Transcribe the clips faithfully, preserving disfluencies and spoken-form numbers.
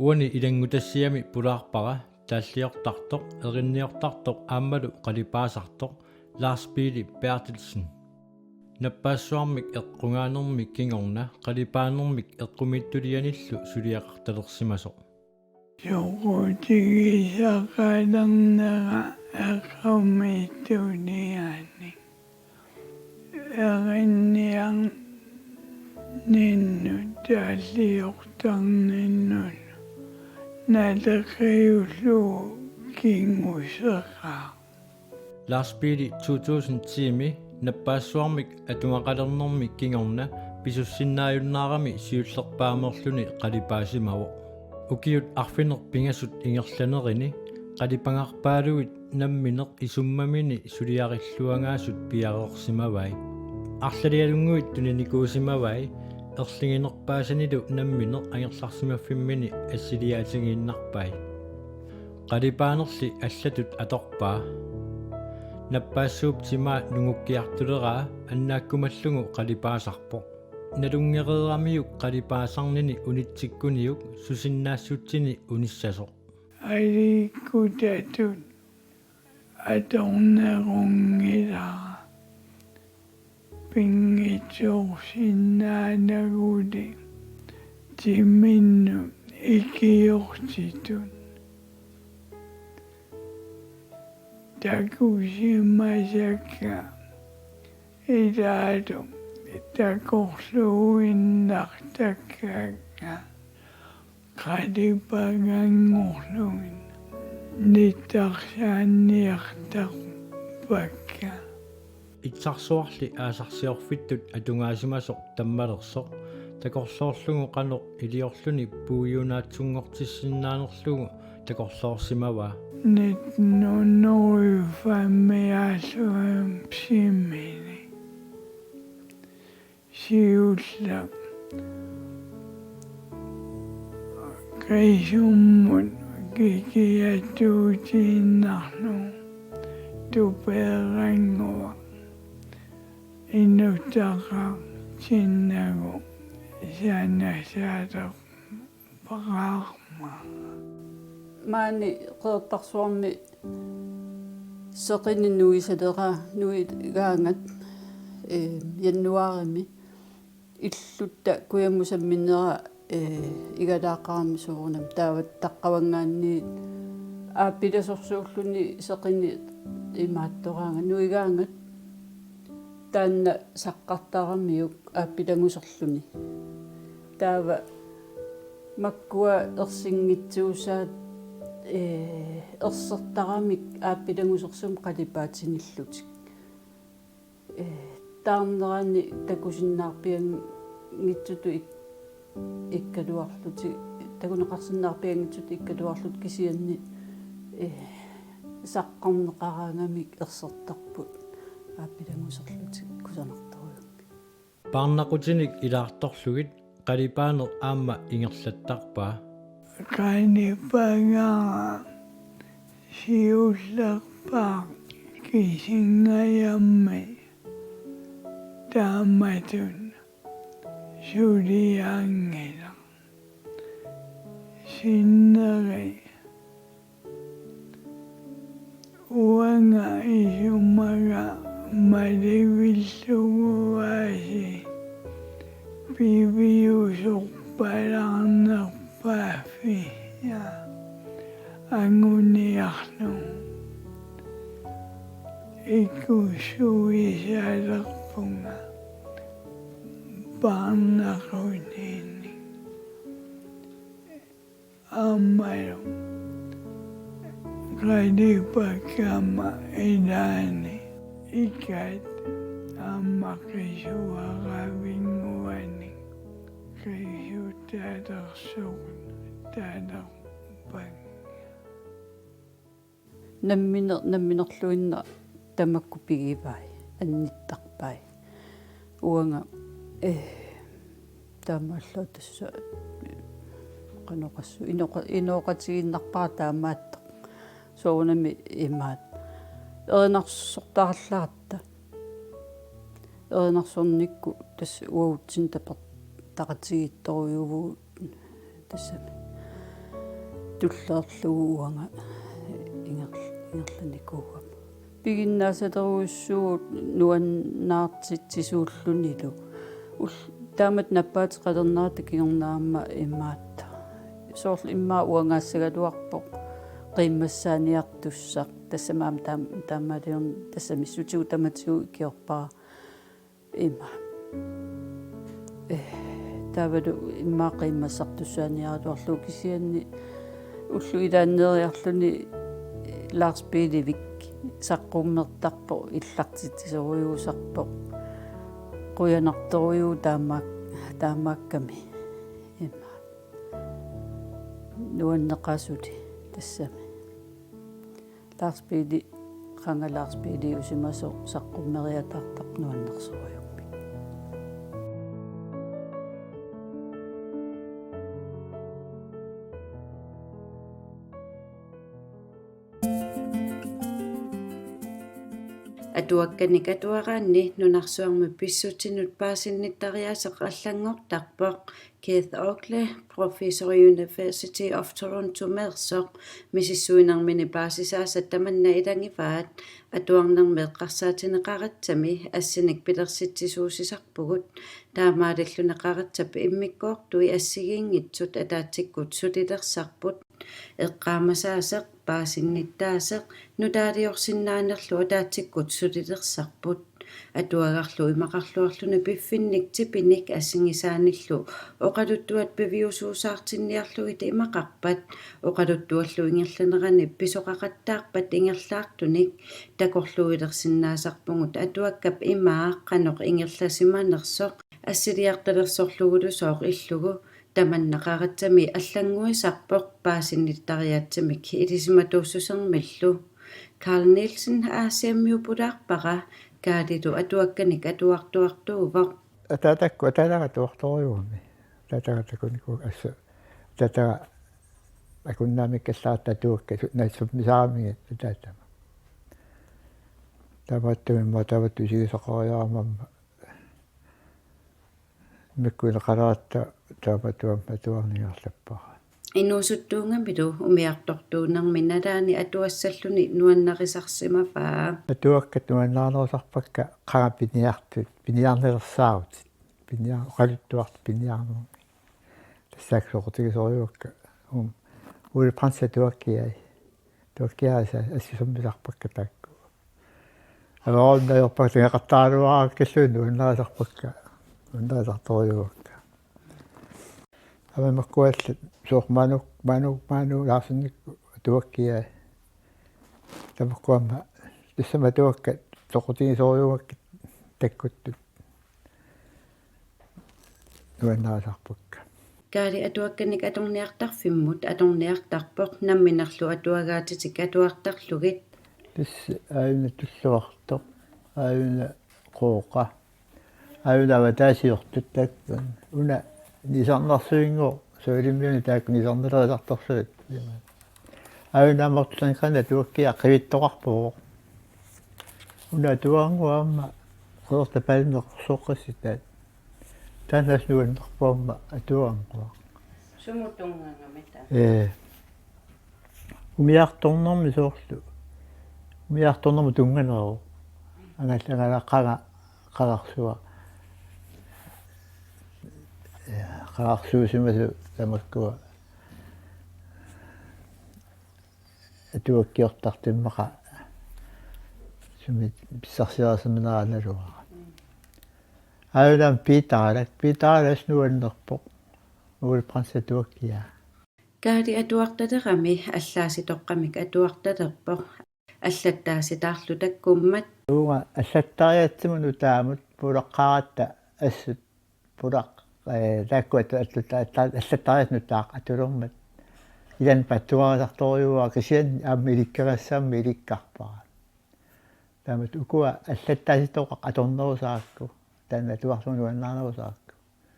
Uani ilanngutassiami pulaarpara taalliortartoq, erinniortartoq aammalu qalipaasartoq Lars Pele Berthelsen. Nappaassuarmik eqqugaanermi kingorna qalipaanermik eqqumiitsulianillu suliaqartalersimasoq. Soqutigisaqalernera eqqumiitsulianik. Erinniarninnut taalliortarninnullu naleqqiullugu kinguseqaaq. Lars Pele to tusind ti-mi nappaassuarmik atugaqalernermi kingorna pisussinnaajunnaarami siullerpaamerluni qalipaasimavoq. Ukiut arfineq-pingasut ingerlanerini qalipagarpaaluit nammineq isummamini suliarilluagaasut piareersimavai. Arlalialunnguit tuninikuusimavai erliginerpaasanilu nammineq angerlarsimaffimmini assiliaatigiinnarpai. Qalipaanerli allatut atorpaa. Nappaassuup timaa nungukkiartuleraa annaakkumallugu qalipaasarpoq. Nalunngereeramiuk qalipaasarnini unitsikkuniuk susinnaassutsini unissasoq. Aliikkutatut atornerunngilaq. Pinngitsoorsinnaanaguli timinnut ikiortitut. Takusimasakka ilaalu takorluuinnartakkakka qalipaganngorlugit nittarsaanniartarpakka. Itsarsuarli aasarsiorfittut atugaasimasoq tammalersoq takorloorlugu qanoq iliorluni puiunaatsunngortissinnaanerlugu takorloorsimavaa. Nitten hundrede og femoghalvfemsimi siulleq qisummut kikiattuutiinnarlugu tupeerannguaq inuttaqartinnagu sanasaalerpara. Maani Qeqertarsuarmi seqineq nuisalera, nuigaangat, eh, januaarimi illutta kujammusamminera, eh, igalaaqarami soorunami taava taqqavanngaanniit aappilasorsuulluni seqineq imaattoraangat nuigaangat taanna saqqartaramiuk aappilanguserluni. Taava makkua ersinngitsuusaat, eh, ersertaramik aappilangusersumik qalipaatinillutik. Eh, taarnerani takusinnaarpianngitsutut ik-, ikkaluarlutik, takuneqarsinnaarpianngitsutut ikkaluarlutik kisianni, eh, saqqarneqaraangamik ersertarput aappilanguserlutik kusanartorujummik. Paarnaqutinik ilaartorlugit qalipaaneq aamma ingerlattarpaa. Qalipagara siullerpaaq kisingajammi taamatut suliaanngilaq. Sinneri uanga isumaga malivillugu aasiit piviusorpalaarnerpaaffiga anguniarlugu ikkussuisalerpunga paarnaqutinik. Aammalu qalipakkama ilaanni ikat aamma qisuaravinnguanik qisutalersoq talerpanga. Nammineq, namminerluinnaq tamakku pigivai, annittarpai. Uanga, eh, taamaalluta tassa, eh, qanoq oqassu-, inooqa-, inooqatigiinnarpara taamaattoq. Soorunami imaat. Erinarsortarallaaratta. Erinarsornikkut tassa uagutsinnut tapertaqatigiittorujuuvugut tassami. Tullerlugu uanga inger-, ingerlanikuugama. Piginnaasaleruissuugut nuannaartitsisuullunilu. Ul-, taamatut nappaateqalernerata kingorna aamma imaattoq. Soorlu immaqa uangaassagaluarpoq qiimmassaaniartussaq. Tassami aamma taam-, taamaaliorn-, tassami missutigut tamatigut ikiorpara. Ima. Eh, taavalu immaqa qiimmassartussaaniaraluarlugu kisianni ullut ilaanneeriarluni Lars Pihlevik saqqummertarpoq, illartitsisorujuusarpoq. Qujanartorujuuvoq taamaak-, taamaakkami. Ima. Nuanneqaaq suli tassami. Lars Pihlevik, qanga Lars Pihlevik usimasoq saqqummeriataartarpoq nuannersorujummik. Atuakkanik atuaraanni nunarsuarmi pissutsinut paasinnittariaaseq allanngortarpoq. Keith Oakley, professor University of Toronto-meersoq, misissuinermini paasisaasa tamanna ilagivaat, atuarnermi eqqarsaatigineqaratsami assinik pilersitsisuusisarpugut, taamaalilluni qaratsap immikkoortui assigiinngitsut ataatsikkut sulilersarput, eqqaamasaaseq, paasinnittaaseq, nutaaliorsinnaanerlu ataatsikkut sulilersarput. Atuagarlu imaqarluarluni piffinnik tipinik assigisaanillu oqaluttuat piviusuusaartinniarlugit imaqarpat, oqaluttuallu ingerlanerani pisoqaqattaarpat ingerlaartunik, takorluuilersinnaasarpugut atuakkap imaa qanoq ingerlasimanersoq, assiliartalersorlugulu sooq illugu, tamanna qaratsami allannguisarpoq paasinnittariaatsimik ilisimatuussusermillu. Carl Nielsen Aasiammiupulaarpara, Kaalilu atuakkanik atuartuartuuvoq. Ataatakkut, ataataga atuartorujuugami. Ataataga takunikuugami assut. Ataataga akunnaamikkallaaratta atuakkat su-, nassummisaramigit ataatama. Taamaattumik immaqa taamatut isigisaqariarama aamma. Mikkuineqaratta taamatut aamma atuarneq ingerlappara. Inuusuttuugamilu umiartortuunermi nalaani atuassalluni nuannarisarsimavaa. Atuakkat nuannarinerusarpakka qanga piniartut, piniarnerersaarutit, piniar-, oqaluttuartut piniarnermi. Tassaakka soqutigisorivakka. Um, Ole Brandts atuakkiai. Atuakkiaasa assusermisarpakka taakku. Averornajorpakka tageqattaaraluarakkilluunniit nuannarisarpakka. Nuannarisartorujuuakka. Aamma makkuallat soorlu Maanuk, Maanuk, Maanuk Larsenip atuakkiai. Tamakku aamma tassami atuakkat soqutigisorujuuakka takkuttut. Nuannarisarpakka. Kaali atuakkanik atorniartarfimmut atorniartarpoq namminerlu atuagaatitik atuartarlugit. Tassa aajuna Tulluartoq, aajuna Qooqa, aajuna avataasiortut taakku. Una nisarnarsuinngooq Sualimmiuni taakku nisarnalerisartorlugit. Aajuna Morten Lindgren atuakkiaq qivittoqarpoq. Una atuarnguaq aamma Qeqertap Palunnguaq soqqassitaat. Taanna assut nuannerpoq aamma atuarnguaq. Sumut tunngagamita? Ee. Umiartornermi soorlu. Umiartornermut tunnganeruvoq. Angal-, angalaqaga qaqarsuaq. Ee, qaqarsuusimasut tamakkua. Atuakkiortartut immaqa sumi pissarsiarisimanera naluara. Aajuna aamma Piitaq Alak, Piitaq Alak assut nuannerpoq. Ole Brandts atuakkiaa. Kaali atuartalerami allaasitoqqamik atuartalerpoq. Allattaasitaarlu takkummat. Uunga allattariatsimut nutaamut pulaqqaaratta assut pulaq-, ee, taakku atu-, atu-, atu-, allattariassat nutaaq atulermat. Ilaanni pattuarisartorujuuara kisianni aamma ilikkarissaammat ilikkarpara. Taamatut ukua allattaasitoqqat atornerusarakku. Taanna atuarlugu nuannaarnerusarakku.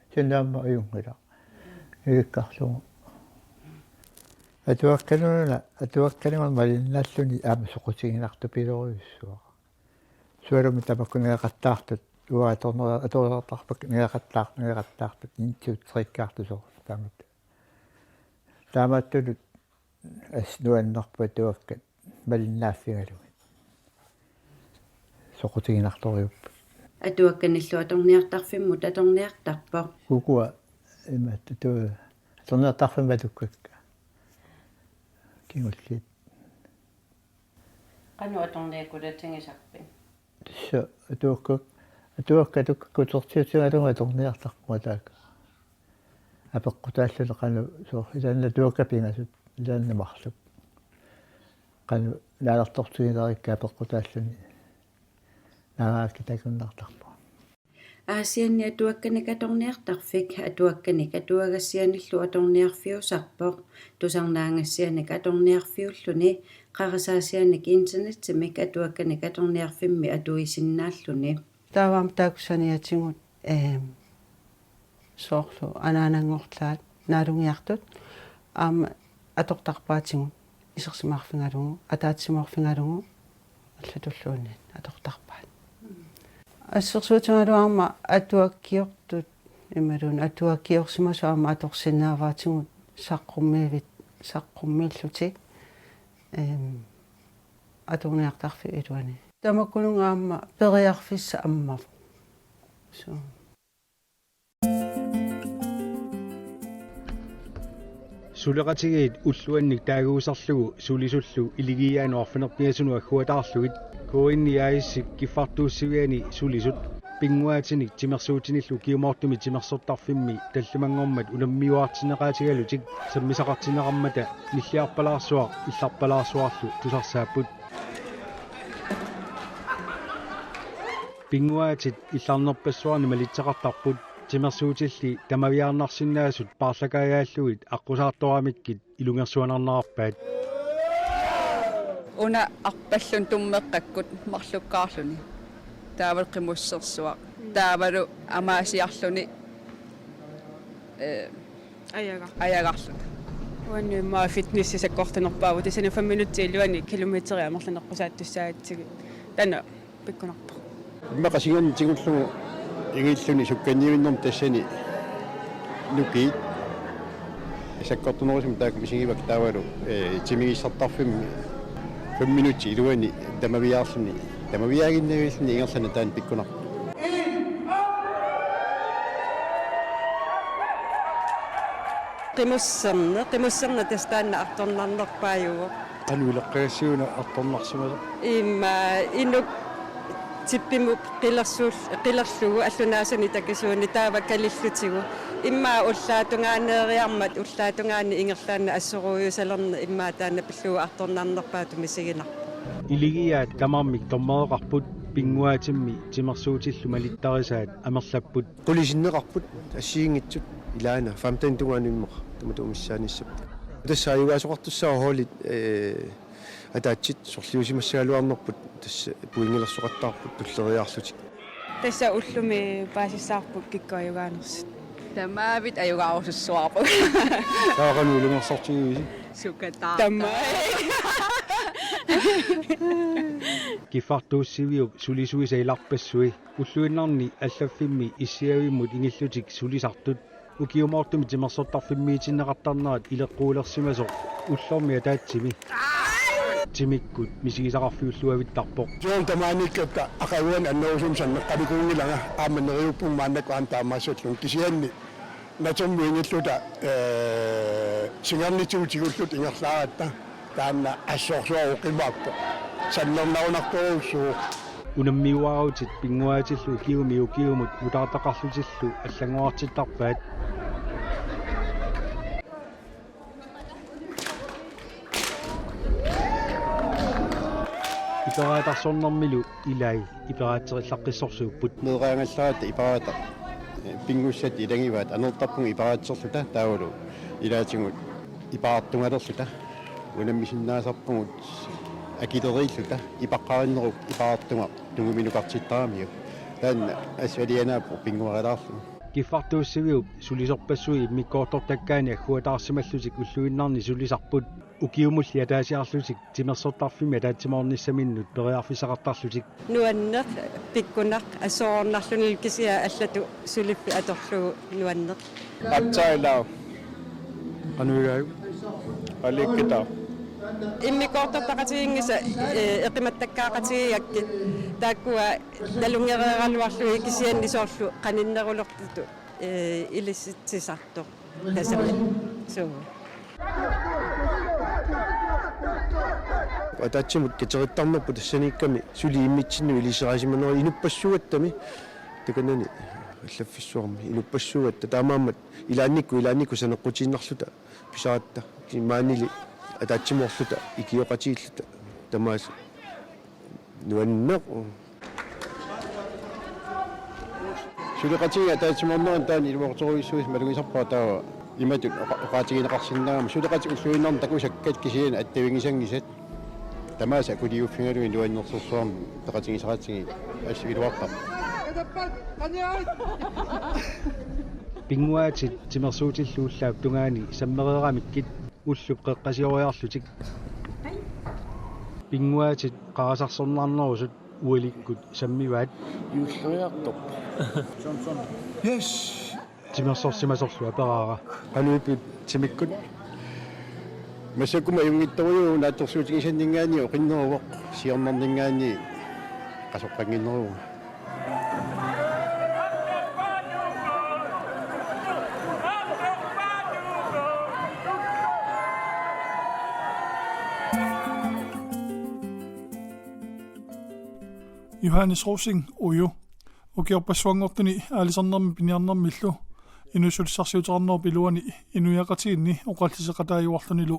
Kisianni aamma ajunngilaq. Ilikkarlugu. Atuakkaluuna, atuakkaluuna malinnarluni aamma soqutiginartupilorujussuaq. Sualummik tamakku nangeqattaartut, uanga atornera-, atorneqartarpakka nangeqattaar-, nangeqattaartut, intsut trikkaartut soorlu taamatut. Taamaattunut Assut nuannerpoq atuakkat malinnaaffigalugit. Soqutiginartorujuupput. Atuakkanillu atorniartarfimmut atorniartarpoq. Ukua imaattoq atorniartarfimmut atukkakka. Kingulliit. Qanoq atorniakkutigisarpit? Tassa atuakka-, atuakkat atuakkakkut utertiutigalugu atorniartarpunga taakku. Apeqqutaalluni qanoq soorlu ilaanni atuakkat pingasut, ilaanni marluk. Qanoq naalertortigilerikka apeqqutaalluni naagakka takunnartarpunga. Aasianni atuakkanik atorniartarfik atuakkanik atuagassianillu atorniarfiusarpoq, tusarnaagassianik atorniarfiulluni, qarasaasianik internetsimik atuakkanik atorniarfimmi atuisinnaalluni. Taava aamma taakku saniatigut, eem, soorlu anaananngorlaat naalungiartut aamma atortarpaatigut isersimaarfigalugu, ataatsimoorfigalugu allatulluunniit atortarpaat. Assersuutigalugu aamma atuakkiortut imaluunniit atuakkiorsimasut aamma atorsinnaavaatigut saqqummiivit-, saqqummiillutik, eem, atorniartarfiup iluani. Tamakkununnga aamma periarfissaq ammavoq. Suu. Suleqatigiit ulluannik taaguusarlugu sulisullu Iligiiaanut arfineq-pingasunut agguataarlugit K N I A/S-ip kiffartuussiviani sulisut pinnguaatinik timersuutinillu ukiumoortumik timersortarfimmi tallimanngormat unammiuaartinneqaatigalutik sammisaqartinneqarmata nilliarpalaarsuaq illarpalaarsuarlu tusarsaapput. Pinnguaatit illarnerpassuarni malitseqartarput, timersuutilli tamaviaarnarsinnaasut paarlakaajaallugit aqqusaartoramikkit ilungersuanarnerarpaat. Una arpalluni tummeqqakkut marlukkaarluni. Taavalu qimussersuaq. Taavalu amaasiarluni, eh, Ajaga. Ajagarluta. Uannut immaqa fitnessi sakkortunerpaavoq, tassani fem minutsit iluanni kilometerit amerlaneqqusaattussaagatsigit. Taanna pikkunarpoq. Immaqa singanni tigullugu ingilluni sukkanniuinnarmat tassani nukiit. Sakkortunerusumik taakku misigivakka taavalu, eh, timigissartarfimmi fem minutsit iluanni tamaviaarluni. Tamaviaaginnavilluni ingerlaannaq taanna pikkunarpoq. Qimusserneq, qimusserneq tassa taanna artornarnerpaajuvoq. Qanoq ileqqagassiuk una artornarsimasoq? Immaqa inuk tippimut qilersuul-, qilerlugu allunaasuni takisuuni taava kalillutigu. Immaqa ullaap tungaaneeriarmat ullaap tungaani ingerlaannaq assoruujusalerneq immaqa taanna pillugu artornarnerpaatut misiginarpoq. Iligiaat tamarmik dommereqarput, pinnguaatimmi timersuutillu malittarisaat amerlapput. Qulisinneqarput, assigiinngitsut ilaana femten tungaanut immaqa tamatuma missaanissap. Tassa ajugaasoqartussaavoq holdit, eh, ataatsit sorliusimassagaluarnerput tassa pointilersoqattaarput tulleriiaarlutik. Tassa ullumi paasissavarput kikkut ajugaanersut. Tamaavik ajugaarusussuarput. Taava qanoq ilungersortigivisi? Sukataa. Tamaat. Kiffartuussiviup sulisuisa ilarpassui ulluinnarni allaffimmi issiavimmut ingillutik sulisartut ukiumoortumik timersortarfimmiitinneqartarnerat ileqquulersimasoq ullormi ataatsimi timikkut misigisaqarfiulluavittarpoq. Juul tamaaniikkatta aqaguani annerusumik sanneqqalikuunngilanga, aamma neriuppunga maannakkut aamma taamaassallugu, kisianni natermut ingilluta, eh, singernitigut tigulluta ingerlaaratta taanna assorsuaq oqimaappoq. Sannernarunartorujussuuvoq. Unammiuaarutit pinnguaatillu ukiumi ukiumut utaartaqarlutillu allanngorartittarpaat. Iperaatarsornermilu ilai iperaatserillaqqissorsuupput. Meeraagallaratta iperaataq, eh, pinngussat ilagivaat anertarpunga iperaatserluta taavalu ilaatigut iperaartugalerluta. Unammisinnaasarpugut akileriilluta ipaqqarinnerup iperaartugaq tunguminukartittaramiuk. Taanna assut alianaappoq pinnguarilaarlugu. Kiffartuussiviup sulisorpassui immikkoortortakkaani agguataarsimallutik ulluinnarni sulisarput ukiumulli ataasiarlutik timersortarfimmi ataatsimoornissaminnut periarfissaqartarlutik. Nuanneq, pikkunaq, assorornarlunilu kisianni allatut suliffik atorlugu nuanneq. Aatsaat ilaa. Qanoq igaajuk? Aliikkita. Immikkoortortaqatigiinngisa, eh, eqimattakkaaqatigigakkit taakkua nalunngereeraluarlugit kisianni soorlu qaninnerulertutut, eh, ilissitsisartoq. Tassami. Suu. Ataatsimut katerittarnerput tassaniikkami suli immitsinnut ilisarisimanerat inuppassuugattami takanani allaffissuarmi inuppassuugatta taamaammat ilaannikkut ilaannikkut saneqqutiinnarluta pisaratta maanili ataatsimoorluta ikioqatigiilluta tamaasa nuanneq. Suleqatigiit ataatsimoorneranni taanna ilumoortorujussuusoq malugisarpara taava imatut oqa- oqaatigineqarsinnaagama suleqatit ulluinnarni takusakkat kisianni attavigisanngisat tamaasa akuliuffigalugit nuannersorsuarmik peqatigisaqatigiit assut iluartarpoq. Pinnguaatit timersuutillu ullaap tungaani sammereeramikkit ullup qeqqasioriarlutik. Pinnguaatit qarasarsornarnerusut ualikkut sammivaat. Juulleriartorpoq. Yes. Timersorsimasorlu aperaara. Qanoq ippit timikkut? Massakkut ajunngitsorujuuvoq naatsorsuutigisanninngaanniit oqinneruvoq siornarninngaanniit qasoqqannginneruvoq. Johannes Rosing, Uju. Ukiorpassuanngortuni aalisarnermi piniarnermillu inuussutissarsiuteqarnerup iluani inuiaqatigiinni oqalliseqataajuarlunilu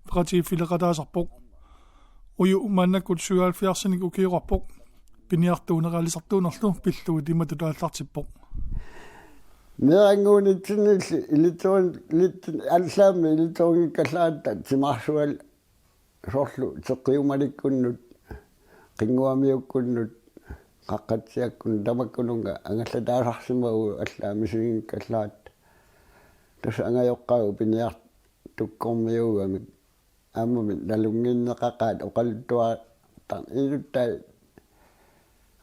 peqatigiiffileqataasarpoq. Uju maannakkut syvoghalvfjerdsinik ukiorarpoq. Piniartuuneq aalisartuunerlu pillugit imatut aallartippoq. Meerannguunitsinnilli ilitsorin- ilitsin allaammi ilitsorinngikkallaaratta timarsual- Soorlu teqqiumalikkunnut, qinnguamiukkunnut, qaqqatsiakkunnut, tamakkununnga angallataasarsimavugut allaat misiginngikkallaaratta. Tassa angajoqqaagut piniartukkormiuugamik aammami nalunnginneqaqaat oqaluttuartarneq iluttai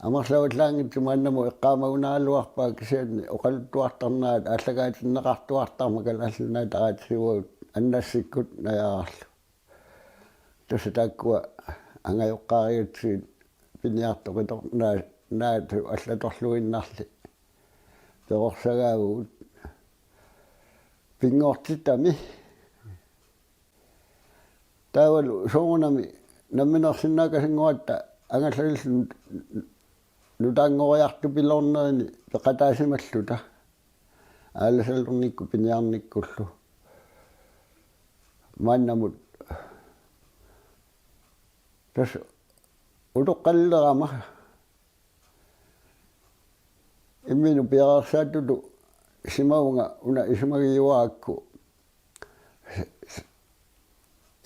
amerlavallaanngitsut maannamut eqqaamagunaraluarpaat kisianni oqaluttuartarnerat aallakaatinneqartuartarmat Kalaallit Nunaata Ataqatigiit annassikkut najaagarlu. Tassa taakkua angajoqqaarigatsigit piniartoqitoq naa- naatut allatorluinnarli perorsagaavugut pinngortitami. Taavalu soorunami namminersinnaakasinngorutta angallallu nutaanngoriartupiloornerini peqataasimalluta aalasalernikkut piniarnikkullu maannamut. Tassa utoqqalilerama imminut piareersaattutut simavunga una isumagiuarakku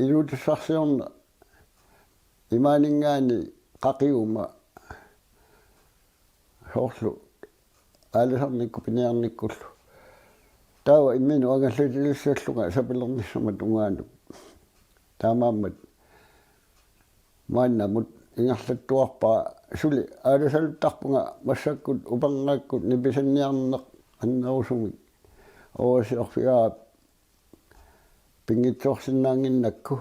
inuutissarsiorneq imaaninngaanniit qaqiguma soorlu aalisarnikkut piniarnikkullu. Taava imminut angallatiliissallunga sapilernissamut tungaanut. Taamaammat maannamut ingerlattuarpara suli aalasaluttarpunga massakkut upernaakkut nipisanniarneq annerusumik oorasiorfigaara pinngitsoorsinnaannginnakku.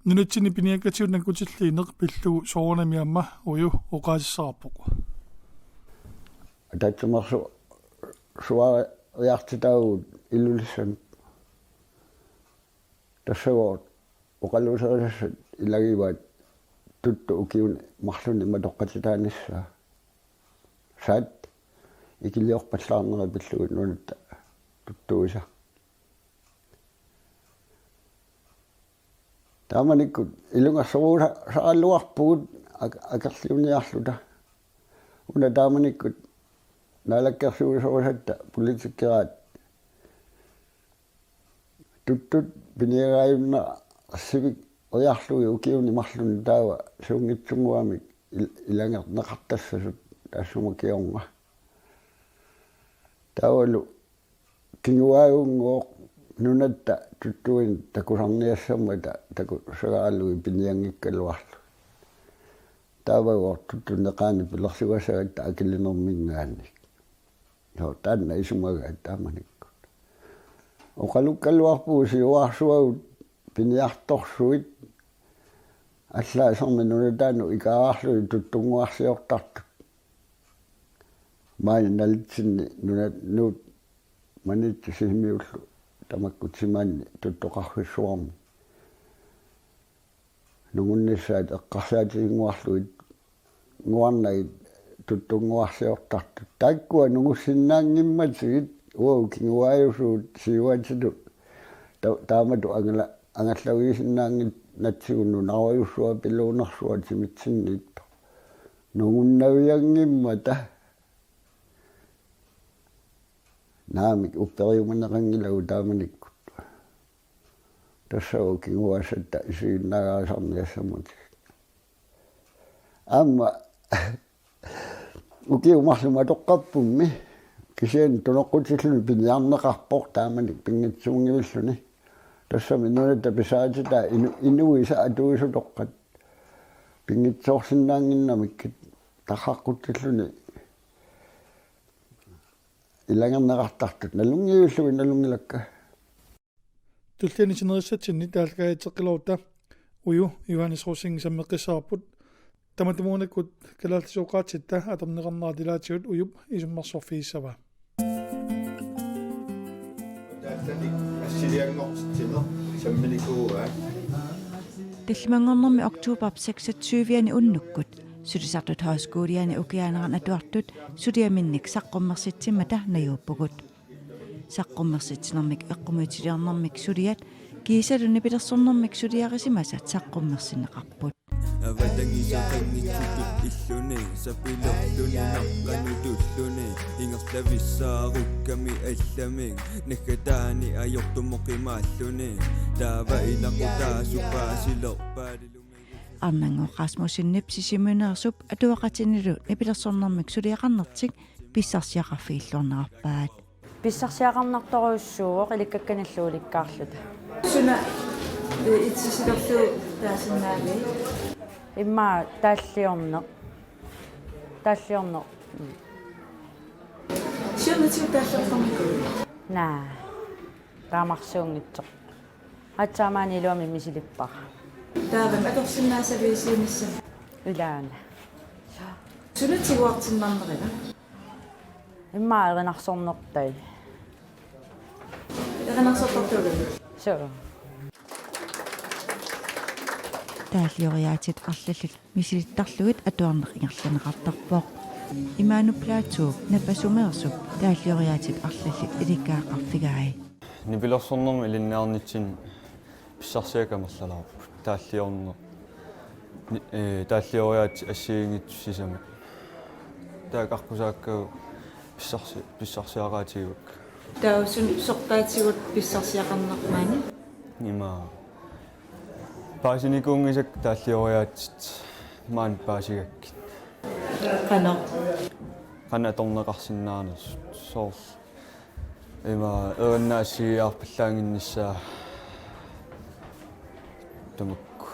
Nunatsinni piniakkatigut nakkutilliineq pillugu soorunami aamma Uju oqaasissaqarpoq. Ataatsimeersuariartitaavugut Ilulissani. Tassagooq oqaluuserisassat ilagivaat Tuttut ukiuni marlunni matoqqatitaanissaa. Saat ikiliorpallaarneri pillugit nunatta tuttuisa. Taamanikkut ilungersorujusaraluarpugut ak- akerliuniarluta. Una taamanikkut naalakkersuisorisatta politikkeraat Tuttut piniagaajunnaarsivikkoriarlugit ukiuni marlunni taava suunngitsunnguamik il- ilanngerneqartassasut taassuma kingorna. Taavalu kinguaajunngooq nunatta Tuttuinnut takusarniassammata takusagaallugit pinianngikkaluarlugit. Taavagooq Tuttunneqaani pilersugassagatta akilinerminngaanniit. Joo, taanna isumagaat taamanikkut. Oqalukkaluarpugut siuarsuagut piniartorsuit allaasarmi nunataanut ikaararlugit tuttunnguarsiortartut. Maani nalitsinni nunat nuut Maniitsup Sisimiullu tamakku timaanni tuttoqarfissuarmi. Nungunnissaat eqqarsaatiginnguarlugit nguarnagit tuttunnguarsiortartut. Taakkua nungussinnaanngimmatigit uagut kinguaajusugut siuaatitut ta-, taamatut angala-, angallavigisinnaannginnatsigu nunarujussuaq piluunersuaq timitsinniittoq. Nungunnavianngimmata. Naamik, upperiumaneqanngilagut taamanikkut. Tassa uagut kinguaassatta isiginnaagaasarniassammatigik. Aamma ukiut marluk matoqqappummi kisianni tunoqqutilluni piniarneqarpoq taamani pinngitsuunngivilluni. Tassami nunatta pisaatitaa inu-, inuisa atuisutoqqat pinngitsoorsinnaannginnamikkit tarraqquttilluni ilanngerneqartartut nalunngivillugit nalunngilakka. Tulliani sinerissatsinni taallakaajateqqilerutta Uju Johannes Rosing sammeqqissavarput. Tamatumuunakkut kalaallisut oqaatsitta atorneqarnerat ilaatigut Ujup isummersorfigissavaa. Tallimanngornermi oktober seksogtyve-ani unnukkut Sulisartut Højskoliani ukiaanerani atuartut suliaminnik saqqummersitsimmata najuuppugut. Saqqummersitsinermik eqqumiitsuliornermik suliat kiisalu nipilersornermik suliarisimasat saqqummersinneqarput. Avatangiiseqanngitsutut illuni, sapilerluni naqqanutulluni, ingerlavissaarukkami allamik, naggataani ajortumut qimaalluni, taava ilaqutaasup paasilerpaalilumi. Arnannguaq Rasmussenip Sisimiuneersup atuaqatinilu nipilersornermik suliaqarnertik pissarsiaqarfigilluarnerarpaat. Pissarsiaqarnartorujussuuvoq ilikkakkanillu ulikkaarluta. Suna, eh, itsisilerlugu taasinnaaviuk? Immaqa taalliorneq. Taalliorneq. Mm. Siornatigut taalliortarnikuuit? Naa. Taamarsuunngitsoq. Aatsaat maani iluamik misilippara. Taavami atorsinnaasaviuk siunissami? Ilaana. Suna tiguartinnarnerila? Immaqa erinarsornertai. Erinarsortartuugalu? Suu. Taallioriaatsit arlallit misilittarlugit atuarneq ingerlanneqartarpoq. Imaanut Platou Napasumeersup taallioriaatsit arlallit ilikkagaqarfigai. Nipilersornermi ilinniarnitsinni pissarsiakka amerlalaarput. Taalliorneq. Ni-, ee, taallioriaatsit assigiinngitsut sisamat. Taakku aqqusaakkagut pissarsi-, pissarsiaqaatigivakka. Taava suna sortaatigut pissarsiaqarneq maani? Ima. Paasinikuunngisakka taallioriaatsit maani paasigakkit. Qanoq? Qanoq atorneqarsinnaanersut. Soorlu. Ima erinaassigiarpallaannginnissaa tamakku.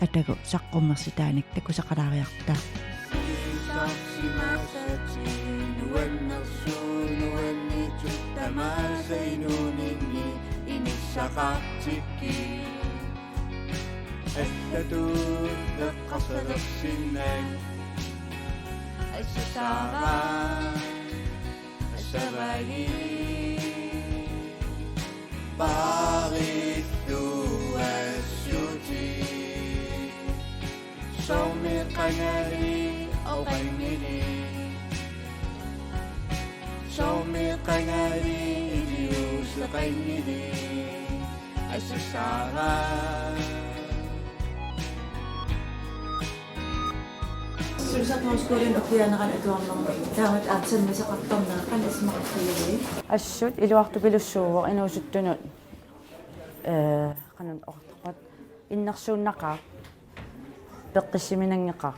Atagu saqqummersitaanik takusaqalaariarta. Assaava. Assaavagi. Paarilluassutit. Soormi qangali oqanngili. Soormi qangali iliuuseqanngili. Assaava. Sulisartut Højskoliani ukiaanerani atuarnermi taamatut aatsaat sammisaqartarnerat qanoq isumaqarfigiviuk? Assut iluartupilussuuvoq inuusuttunut, ee, qanoq oqartarpat, innersuunnaqaaq, peqqissiminanngeqaaq.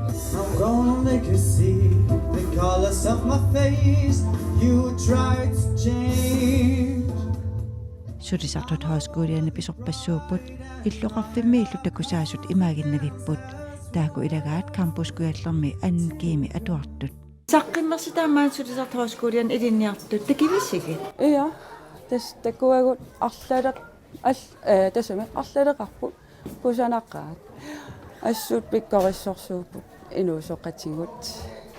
If only could see the colors of my face, you tried to change. Sulisartut Højskoliani pisorpassuupput, illoqarfimmiillu takusaasut imaaginnavipput. Taakku ilagaat Campus Kujallermi anden G-mi atuartut. Saqqummersitaa maani Sulisartut Højskoliani ilinniartut, takuvisigit? Ja. Tassa takuagut arlaleq-, al-, eh, tassami arlaleqarput kusanaqaat. Assut pikkorissorsuupput inuusoqatigut.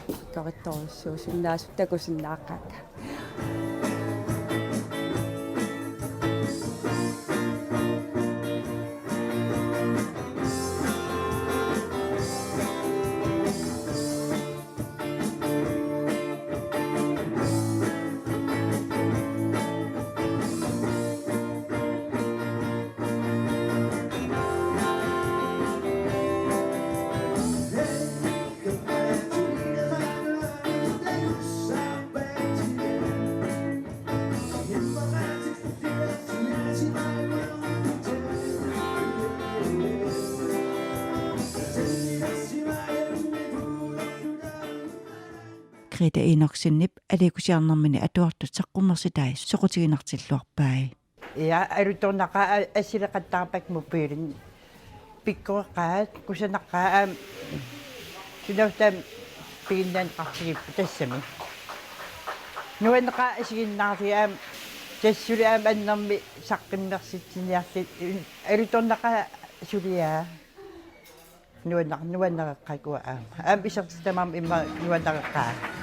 Pikkorittorujussuusinnaasut takusinnaaqqaakka. Grete Enoksenip aliikkusiarnermini atuartut saqqummersitai soqutiginartilluarpai. Ja, alutornaqaaq a-, assileqattaarpakka mobiilini. Pikkoreqaat, kusanaqaaq, aamma sunaaffa taama piginnaaneqartigipput tassami. Nuanneqaaq isiginnaarlugit aamma, tassa suli aamma annermik saqqummersitsiniarlugu, alutornaqaaq suliaa. Nuanneq-, nuanneqaaq uanga aamma. Aamma isertitami aamma immaqa nuanneqaaq.